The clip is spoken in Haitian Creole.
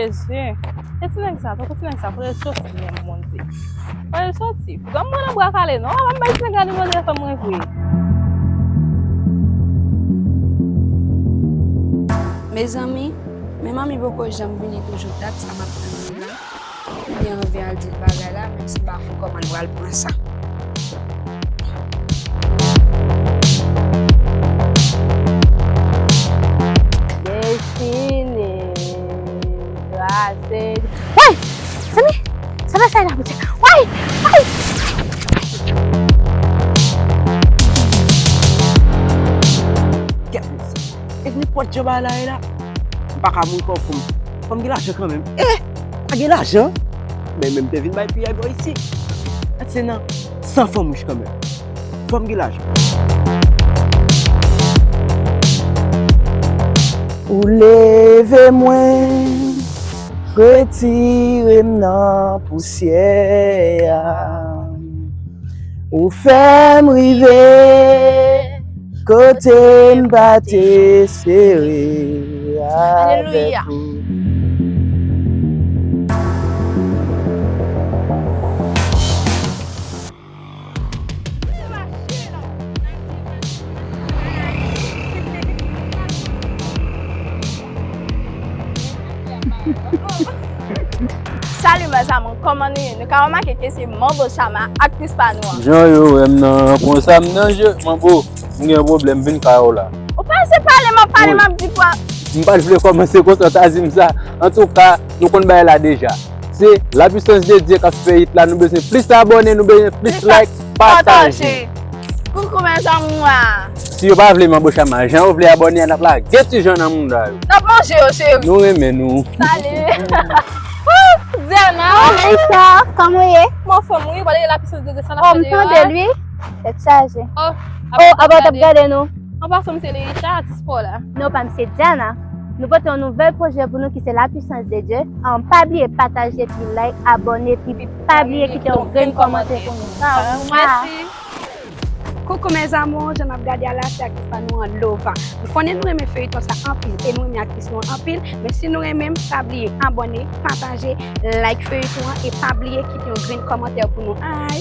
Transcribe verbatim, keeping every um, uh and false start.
Mesye, e ti nèg sa, tankou ti nèg sa, kote l soti menm, Bondye? Kote l soti? Granm mwen nan bra kale, non? Mwen bay ti nèg la nimewo telefòn mwen vre. Mezanmi, men manmi poko janm vini toujou dat sa m ap tann li la. M gen anvi al di l bagay la, menm si m pa konn kòman l pral pran sa. Destine, trase. Woy! Samy! Sa fè sa la, Bondye? Woy! Woy! Gad sa. E nenpòt jan bagay la ye la. M pa ka mouri fò, fò m, fò m gen lajan kanmenm. Eh! Pa gen lajan? Men menm te vin bay piyay bò isi. Gad se nan san fanm wich kanmenm. Fò m gen lajan. Ou leve mwen, retire m nan pousyè a. Ou fè m rive kote m pa t espere. Alelouya. Avèk ou. Salut mes amours, kòman nou ye? Nou ka remake ke se Manbo Chama, aktris pa nou an. Jan yo wè m nan konsa m nan je, Manbo, m gen yon pwoblèm, vin kay ou la. Ou pa se pale, m ap pale, m ap di kwa? M pa t vle kòmanse konsa, w ta di m sa. Antouka, nou konn bagay la deja. Se la puissance de Dieu k ap fè hit la, nou bezwen plis abòne, nou bezwen plis like, pataje. Koukou mes amours. Si yo pa vle Manbo Chama, jan yo vle abòne a, n ap lage ti jan nan mouda yo. N ap manje yo, cheri. Nou renmen nou. Salut. Diana. Oh, Aisha, kòman w ye? Mwen anfòm wi, w pa tande la puissance de Dieu sa n ap fè deyò a? Oh, m tande l wi. Tèt chaje. Oh, apa w t ap gade nou? An pasan, m se Leisha, atis pa w la. Non, pa m se Diana. Nou pote yon nouvèl pwojè pou nou ki se La Puissance de Dieu. An, pa bliye pataje, epi like, abòne, epi pa bliye kite yon grenn kòmantè pou nou. Mèsi. Koukou mes amours, jan n ap gade a la, se aktris pa nou an, Lova. M konnen nou renmen feyton sa anpil e nou renmen aktris nou an anpil, men si nou renmen m, pa bliye abòne, pataje, like feyton an e pa bliye kite yon grenn kòmantè pou nou. Ay!